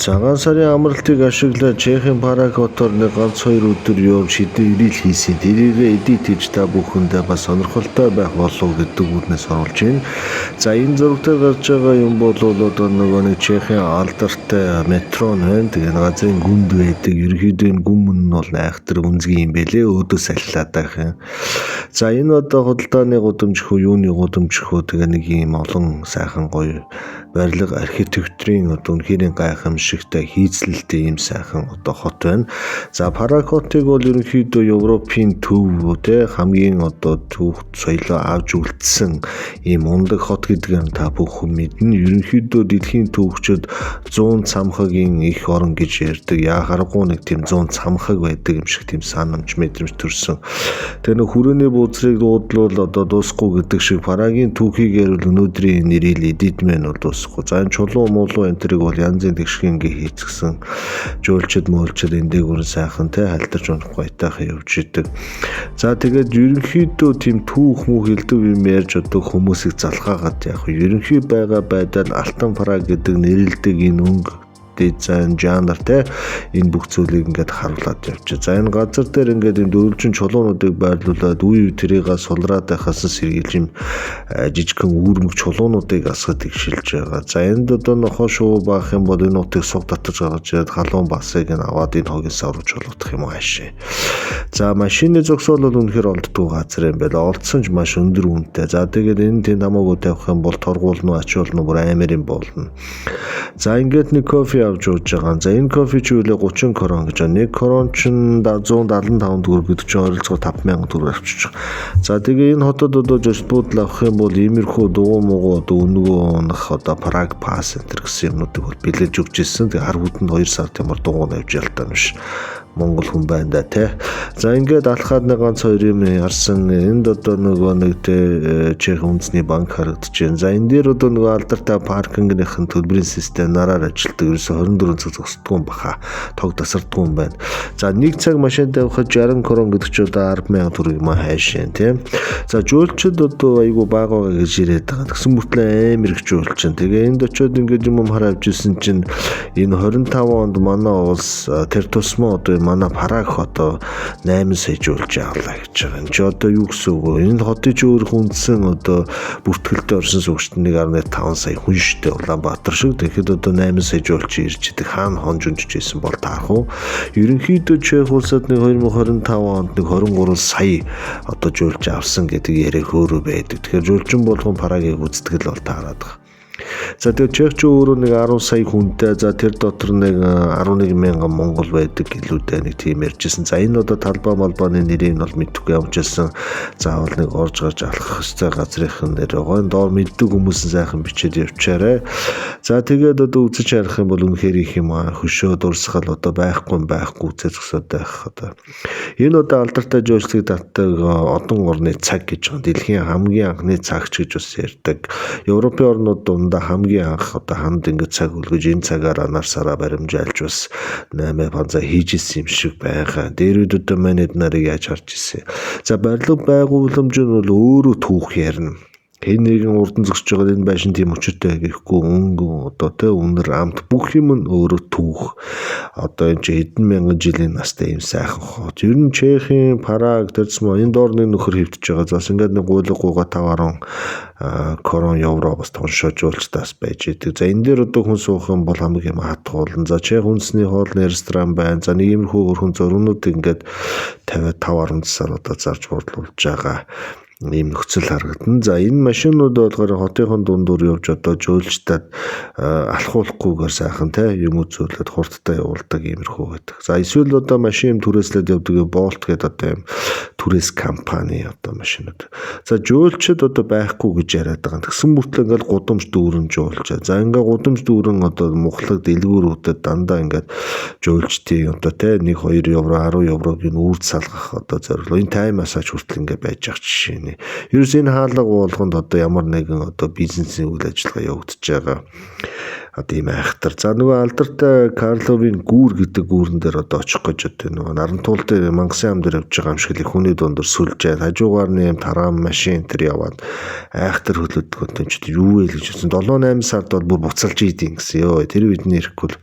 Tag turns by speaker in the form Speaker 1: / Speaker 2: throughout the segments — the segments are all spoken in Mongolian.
Speaker 1: Цагаан сарын амралтыг ашиглаад Чехийн Праг хотоор нэг ганц хоёр өдөр явж хэдэн reel хийсэн. Тэрийгээ edit хийж та бүхэндээ бас сонирхолтой байх болов гэдэг үүднээс оруулж байна. За, энэ зураг дээр гарч байгаа юм бол одоо нөгөө нэг Чехийн алдартай метро нь байна. Тэгээ газрын гүнд байдаг. Ерөнхийдөө энэ гүн мөн нь бол айхтар гүнзгий юм бэлээ. Өөдөөс аллаад байх юм. За, энэ одоо худалдааны гудамж хөө, юуны гудамж хөө, тэгээ нэг юм олон сайхан гоё барилга, архитектурын одоо үнэхээр гайхамшигтай хийцлэлтэй ийм сайхан одоо хот байна. За, Праг хотыг бол ерөнхийдөө Европын төв, те, хамгийн одоо түүх соёлоо авч үлдсэн ийм мундаг хот гэдэг нь та бүхэн мэднэ. Ерөнхийдөө дэлхийн түүхчид 100 цамхагийн их орон гэж ярьдаг. Яа харахгүй нэг тийм 100 цамхаг байдаг юм шиг тийм санамж мэдрэмж төрсөн. Тэгээ нэг хүрээний буудрыг дуудлуул одоо дуусахгүй гэдэг шиг Прагийн түүхийг ярил өнөөдрийн нэрийг edit мэн бол дуусахгүй. За, энэ чулуу муулуу энэ тэрийг бол янзын тэгшгэн ингээ хийцгсэн. Жуулчид мөөлчд энэ дээгүүр сайхан, те, халдирч унахгүй айтайхан явж идэг. За, тэгээд ерөнхийдөө тийм түүх мөх элдв юм ярьж одоо хүмүүсийг залхаагаад яг ерөнхий байгаа байдал Алтан Праг гэдэг нэрлэдэг энэ өнгө, дизайн, жанр, те, энэ бүх зүйлийг ингээд харуулад явчих. За, энэ газар дээр ингээд энэ дөрвөлжин чулуунуудыг байрлуулад үе үе тэрийг сулраад байхаас сэргийлж юм жижигхэн үүрмэг чулуунуудыг асгад тэгшилж байгаа. За, энд одоо нохоо шувуу баах юм бол энэ утыг суг татаж гаргаж ирээд халуун басыг нь аваад энэ хогийн сав руу чулуудах юм аашаа. За, машины зогсоол бол үнэхээр олддгүй газар юм байна. Олдсон ч маш өндөр үнэтэй. За, тэгээд энэ тэнд хамаагүй тавих юм бол торгуулна уу, ачуулна уу, бүр амар юм болно. За, ингээд нэг кофе авч ууж байгаа. За, энэ кофе чи үлээ 30 крон гэж байна. Нэг крон чинь 175 төгрөг гэдэг чинь ойролцоогоор 5000 төгрөг авчиж байгаа. За, тэгээ энэ хотод одоо жишээ буудал авах юм бол иймэрхүү дугуй мугуу одоо өнгөө унах одоо Праг pass энэ гэсэн юмнуудыг бол бэлэж өгч ирсэн. Тэгээ хар хүтэнд 2 сар ямар дугуй авч ялтаа биш. Монгол хүн байна да, те. За, ингээд алхаад нэг ганц хоёр юм ярьсан. Энд одоо нөгөө нэг, те, Чех үндэсний банк харагдаж байна. За, энэ дээр одоо нөгөө алдартай паркингийнхэн төлбөрийн систем нараар ажилладаг. Ерөөсө 24 цаг зогсдгүй юм баха. Тог тасардгүй юм байна. За, нэг цаг машин тавихад 60 крон гэдэг чи одоо 10,000 төгрөг юм хайшин, те. За, жуулчид одоо айгу бага байгаа гэж яриад байгаа. Тэгсэн мөртлөө амар их жуулчин. Тэгээ энд очиод ингээд юм хараа авч ирсэн чинь энэ 25 онд манай улс тэр тусмаа одоо манай Праг одоо 8 сая жуулч авлаа гэж байгаа. Энд чи одоо юу гэсэн үг вэ? Энэ хотын чи өөрөх үндсэн одоо бүртгэлтэй орсон суугчид 1.5 сая хүн штэ, Улаанбаатар шиг. Тэгэхэд одоо 8 сая жуулч ирж идэг. Хаана хонж унжиж исэн бол таарах уу? Ерөнхийдөө Чех улсад нэг 2025 онд нэг 23 сая одоо жуулч авсан гэдэг яриа хөөрөө байдаг. Тэгэхээр жуулчин болгон Прагийг үзтгэл бол таарад байгаа. За, тэгээд Чех ч өөрөө нэг 10 сая хүнтэй. За, тэр дотор нэг 11 мянган монгол байдаг гэлүүдээ нэг тийм ярьжсэн. За, энэ одоо талбай малбааны нэрийг нь бол мэдэхгүй ямжсэн. Заавал нэг орж гарч алхах ёстой газрынх нь нэр байгаа. Энэ доор мэддэг хүмүүс нь сайхан бичээд явчаарай. За, тэгээд одоо үзэж харах юм бол үнэхээр их юм аа. Хөшөө дурсгал одоо байхгүй байхгүй үзээ зөксөд байх одоо. Энэ одоо алдартай жуулчлалыг татдаг одон орны цаг гэж байгаа. Дэлхийн хамгийн анхны цагч гэж бас ярьдаг. Европын орнууд дундаа хамгийн анх одоо ханд ингэж цаг үлгэж энэ цагаараа нар сараа баримжаалж бас 8 панза хийж исэн юм шиг байгаа. Дээр үед одоо маань эд нарыг яаж харж исэн. За, барилга байгууламж нь бол өөрөө түүх ярина. Хэн нэгэн урдан зогсож байгаа энэ байшин тийм учиртай гэхгүй өнгө одоо, те, үнэр, амт бүх юм нь өөрөө түүх. Одоо энэ чи хэдэн мянган жилийн настай юм сайхан хот. Ер нь Чехийн Праг тэрсмө энэ доор нэг нөхөр хэвтэж байгаа. За, ингээд нэг гуйлга гуйга 5 10 крон евро бас тоншоо жуулчдаас байж идэг. За, энэ дээр одоо хүн суух юм бол хамаг юм хатгуулна. За, Чех үндэсний хоолны ресторан байна. За, нэг иймэрхүү өрхөн зургнууд ингээд 55 10 засаар одоо зарж борлуулж байгаа ийм нөхцөл харагдана. За, энэ машинууд болохоор хотынхон дундуур явж одоо жуулчдад алхуулахгүйгээр сайхан, те, юм үзүүлээд хурдтай явуулдаг иймэрхүү байдаг. За, эсвэл одоо машин юм түрээслээд явдаг Bolt гэдэг одоо юм түрээс компани одоо машинууд. За, жуулчид одоо байхгүй гэж яриад байгаа. Тэгсэн мөртлөө ингээл гудамж дүүрэн жуулчаа. За, ингээ гудамж дүүрэн одоо мухлаг дэлгүүрүүдэд дандаа ингээд жуулчдын одоо, те, 1 2 евро, 10 еврогийн үрд салгах одоо зорилго. Энэ тайм массаж хүртэл ингээ байж байгаа жишээ нэ. Ерөөс энэ хаалга болгонд одоо ямар нэгэн одоо бизнесийн үйл ажиллагаа явагдаж байгаа. Одоо ийм айхтар. За нөгөө алдартай Карловын гүүр гэдэг гүүрэн дээр одоо очих гэж одоо нөгөө Нарантуул дээр Мангасын ам дээр явж байгаа юм шиг л хүний дунд сүлжээ. Хажуугаар нь ийм тараан машин тэр яваад айхтар хөлөдгөө юм чи юу вэ гэж хэлсэн. 7 8 сард бол бүр буцалж идэв гэсэн. Йоо, тэр бидний ирэхгүй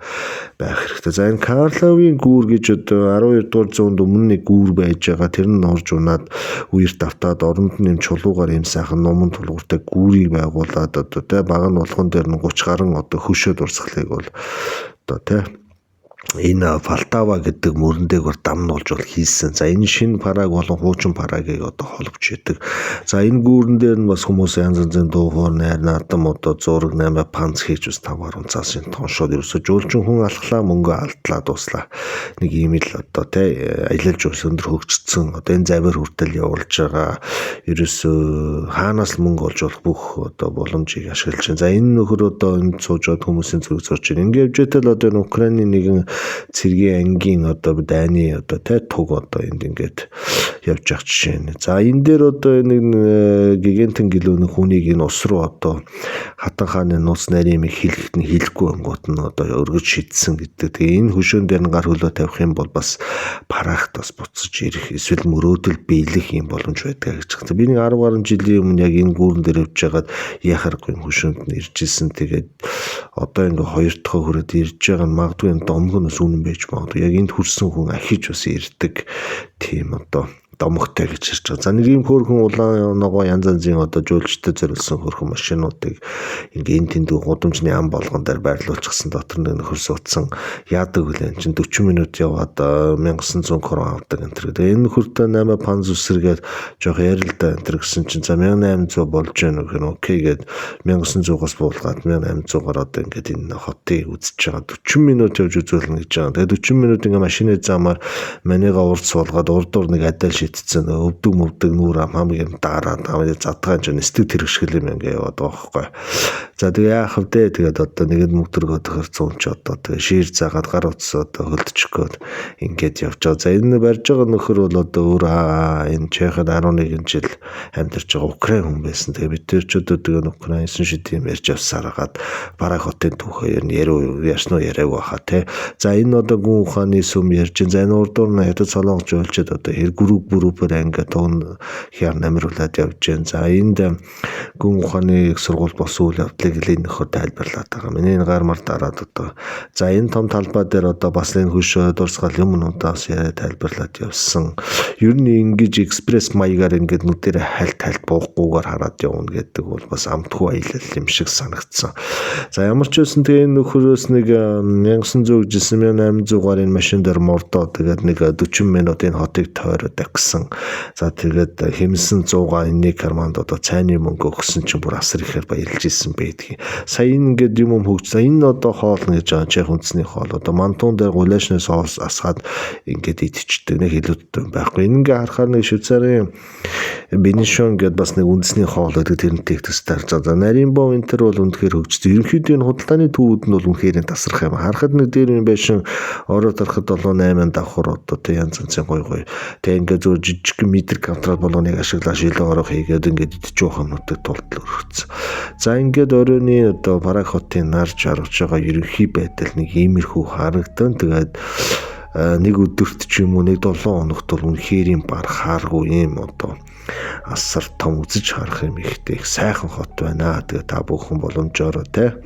Speaker 1: байх хэрэгтэй. За энэ Карловын гүүр гэж одоо 12 дугаар зуунд өмнө нэг гүүр байж байгаа. Тэр нь орж унаад үерт автаад оронд нь юм чулуугаар юм сайхан нуман тулгууртай гүүрийг байгуулад одоо тэ баг нь болгон дээр нь 30 гаруй одоо хөшөө дурсгалыг бол одоо тэ энэ Валтава гэдэг мөрөн дээгүүр дамнуулж бол хийсэн. За энэ шинэ Праг болон хуучин Прагийг одоо холбож идэг. За энэ гүүрэн дээр нь бас хүмүүс янз янзын дуу хоор, найр наадам, одоо зураг 8 панц хийж бас 5 гаруй цаасын тоншоод ерөөсө жуулчин хүн алхлаа, мөнгө алдлаа, дууслаа. Нэг ийм л одоо тэ аялал жуулчлал өндөр хөгжсөн. Одоо энэ завиар хүртэл явуулж байгаа. Ерөөсө хаанаас мөнгө олж болох бүх одоо боломжийг ашиглаж байна. За энэ нөхөр одоо энд сууж хүмүүсийн зүрх зурж байна. Ингээд явж байтэл одоо энэ Украины нэгэн цэргийн ангийн одоо дайны одоо тэ туг одоо энд ингээд явж явах жишээ нь. За энэ дээр одоо нэг гигантын гэлөө нэг хүнийг энэ ус руу одоо Хатан хааны нууц нарийн юм хэлэхэд нь хэлэхгүй ангууд нь одоо өргөж шидсэн гэдэг. Тэгээ энэ хөшөөн дээр нь гар хөлөө тавих юм бол бас Прагт бас буцаж ирэх эсвэл мөрөөдөл биелэх юм боломж байдаг гэж байна. Би нэг 10 гаруй жилийн өмнө яг энэ гүүрэн дээр явж байгаад яхааргүй хөшөөнд нь ирж исэн. Тэгээд одоо ингээ хоёр дахь хүрээд ирж байгаа нь магадгүй энэ домог нь бас үнэн байж магадгүй. Яг энд хүрсэн хүн ахиж бас ирдэг тийм одоо домогтой гэж ярьж байгаа. За нэг ийм хөөрхөн улаан ногоо янз янзын одоо жуулчтай зориулсан хөөрхөн машинуудыг ингээ энэ тэнд гудамжны ам болгон дээр байрлуулчихсан, дотор нэг нөхөр суудсан, яадаг вүлээ чинь 40 минут яваад 1900 крон авдаг энэ төр. Тэгээ энэ нөхөртэй 8 панз үсэргээд жоох ярил да энэ төр гэсэн чинь за 1800 болж гэнэ гэх нь окей гээд 1900-аас буулгаад 1800-аар одоо ингээд энэ хотыг үзэж байгаа. 40 минут явж үзүүлнэ гэж байгаа. Тэгээ 40 минут ингээ машины замаар маныга урд суулгаад урдуур нэг адал шидсэн, өвдөг мөвдөг нүүр ам хамаг юм дараад хамаг задгаа чинь сэтгэл тэрэгшгэл юм ингээ яваад байгаа байхгүй. За тэгээ яах вэ? Тэгээд одоо нэгэнд мөгдрөгөө төхөр 100 ч одоо тэгээ шир заагаад гар утас одоо хөлдчих гээд ингээд явж байгаа. За энэ барьж байгаа нөхөр бол одоо өөр энэ Чехад 11 жил амьдарч байгаа Украин хүн байсан. Тэгээ бид тэр ч одоо тэгээ Украин 9 шид юм ярьж явсаар хагаад Праг хотын түүхээ ер нь яриу ярьсан уу яриаг баха те. За энэ одоо гүн ухааны сүм ярьж. За энэ урдуур нь хятад солонгос жуулчид одоо хэр групп группээр ингээд тугн хяар намируулад явж байна. За энд гүн ухааны их сургууль болсон үйл явдлыг л энэ нөхөр тайлбарлаад байгаа. Миний энэ гар мар дараад одоо за энэ том талбай дээр одоо бас энэ хөшөө дурсгал юмнуудаас яриа тайлбарлаад явсан. Ер нь ингэж экспресс маягаар ингээд нүдэрээ хальт хальт буухгүйгээр хараад явна гэдэг бол бас амтгүй аялал юм шиг санагдсан. За ямар ч байсан тэгээ энэ нөхрөөс нэг 1900 гэжсэн 1800 гарын машин дээр мордоо тэгээд нэг 40 минут энэ хотыг тойроод гэсэн. За тэгээд хэмнсэн 100-аа энэний карманд одоо цайны мөнгө өгсөн чинь бүр асар ихээр баярлж исэн байдгийг. Сая энэ ингээд юм юм хөгжсөн. Энэ одоо хоол гэж байгаа Чех үндэсний хоол. Одоо мантун дээр гулашны соус асгаад ингээд идчихдэг. Нэг илүүдтэй байхгүй. Энэ ингээ харахаар нэг Швейцарын Бенишон гэдээ бас нэг үндэсний хоол гэдэг тэрнтэй их төстэй харж байгаа. За нарийн бов энэ төр бол үнэхээр хөгжсөн. Ерөнхийдөө энэ худалдааны төвүүд нь бол үнэхээр тасрах юм. Харахад нэг дээр юм байшин ороод харахад 7 8 давхар одоо тэг янз янзын гоё гоё. Тэг ингээ зөв жижиг метр квадрат болгоныг ашиглаа шилээ орох хийгээд ингээд идэж явах юмнуудыг тултал өргөцсөн. За ингээд оройны одоо Праг хотын нар жаргаж байгаа ерөнхий байдал нэг иймэрхүү харагдан. Тэгээд нэг өдөрт ч юм уу нэг 7 хоногт бол үнэхээр юм барахааргүй юм одоо асар том үзэж харах юм ихтэй их сайхан хот байна. Тэгээ та бүхэн боломжоор те